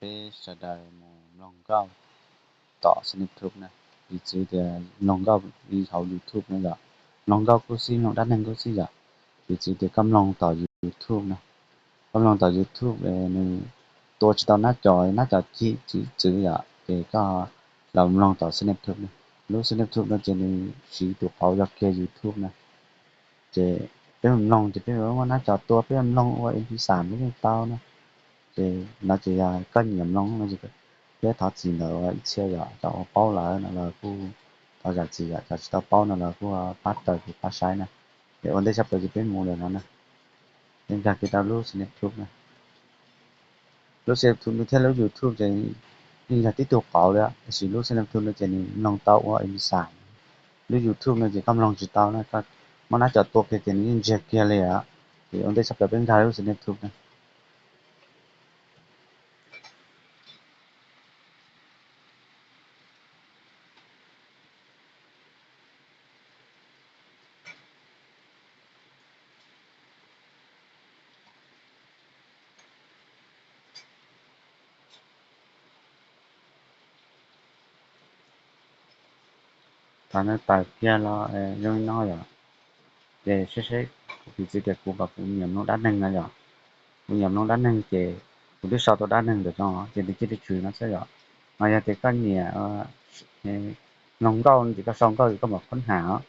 peb sawv daws mus mloog nkauj tom CneTube na. Piv txwv tias mloog nkauj li hauv YouTube no yom, mloog nkauj kuj xij, mloog dab neeg kuj xij yom. Piv txwv tias koj mloog tom YouTube na, koj mloog tom YouTube nws tua tsis tau nab cov, nab cov cim txwv yom, ces koj los mloog tom CneTube na. Lub CneTube no ces nws siv tus qauv yog kiag YouTube na. Ces peb mloog ces peb muab nab cov tua peb mloog ua MP xam peb yeej tau na. Ces no ces yog koj nyiam mloog no ces thiab thov txim ntawm ib txhia yom, cov uas paub lawm no los kuj thov zam txim yom, cov tsis tau paub no los kuj pab raws kuv pab saib na. Ces ua ntej tshaj plaws ces peb mus lawm no na, peb nkag kiag rau lub CneTube na. Lub CneTube no thiab lub YouTube ces yeej yog tib tug qauv li, tab sis lub CneTube no ces nws mloog tau ua MP xam. Lub YouTube no ces koj mloog tsis tau na, koj muab nab cov tua kiag ces nws yeej ntsiag kiag li os. Ces ua ntej tshaj plaws peb nkag lub CneTube na. Thaum nws tawm kiag los zoo li no yom, ces saib saib, kuv piv txwv tias kuv pom kuv nyiam mloog dab neeg no yom, kuv nyiam mloog dab neeg ces kuv twb sau tau dab neeg ntawm no ces nws cia li tshwm no xwb yom. Mas yog tias koj nyiam mloog nkauj ces koj sau nkauj ces koj mam qhob ham os.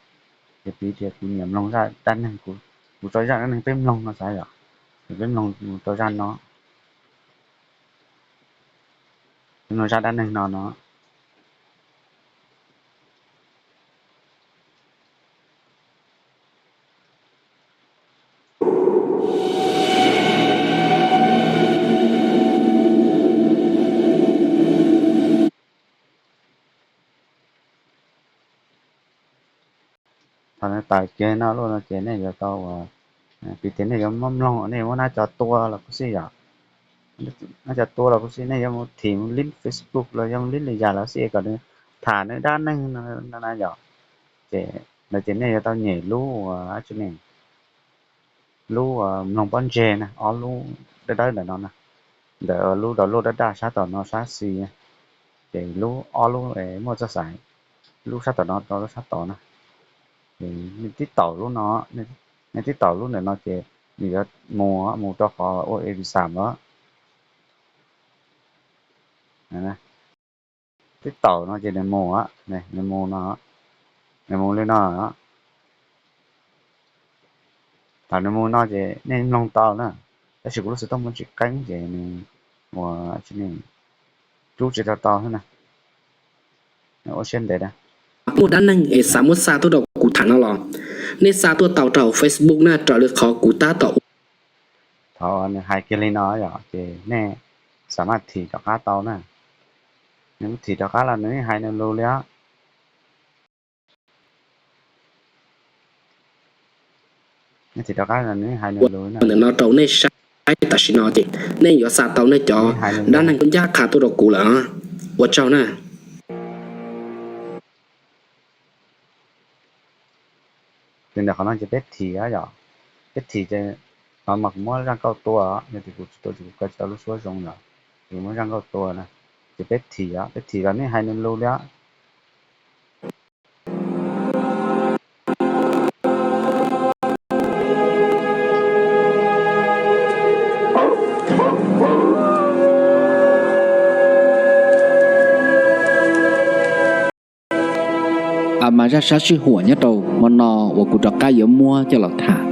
Ces piv tias kuv nyiam mloog zaj dab neeg, kuv tso zaj dab neeg peb mloog no xav yom, ces peb mloog mus rau zaj no, peb mloog zaj dab neeg no no. Thaum nws tawm kiag no lawm no ces nej yuav tau, piv tias nej yuav muab mloog, nej yuav muab nab cov tua los kuj xij yom, nab cov tua los kuj xij, nej yuav mus thim mus lib Facebook los yuav mus lib li yam los xij kom nws tham nws dab neeg no na yom. Ces ntawd ces nej yuav tau nyem lub, lub mloog pob ntseg na, ob lub dawb dawb ntawm no na, ntawm lub download dab daj sab tom no sab xis, ces lub ob lub muaj txoj xaiv, lub sab tom no rau lub sab tod na. Nej tib taum lub no, nej tib taum lub ntawm no ces nws yuav mus, mus rau qhov ua MP xam los. Tib taum no ces nws mus, nws mus no, nws mus li no. Thaum nws mus no ces nej mloog tau na, tab sis kuv lub xov tooj muaj tsis qeeb ces nws ua rub tsis tau tau xwb na. Ua siab ntev na. Muaj dab neeg es xav muab xa tuaj rau kuv tham no los, nej xa tuaj tau rau Facebook na, raws li qhov kuv tab tom ua. Thaum nws hais kiag li no yom, ces nej xam maj thim rov qab tau na. Nws thim rov qab los nws yeej hais nws lus li os. Nws thim rov qab los nws yeej hais nws lus na. Ntawm no rau nej saib tam sim no ces nej yuav xa tau nej cov dab neeg ncaj qha tuaj rau kuv lawm. Ua tsaug na. Ces ntawm qhov no ces peb thim yom, peb thim ces qhov mas kuv muab zaj nkauj tua, yog tias kuv tsis tua ces kuv kaw tsis tau lub suab zoo yom, ces kuv muab zaj nkauj tua na, ces peb thim, peb thim los nej hais nws lus li os. Mas zaj sab sij huam nyob rau hmo no uas kuv rov qab yuav muab coj los tham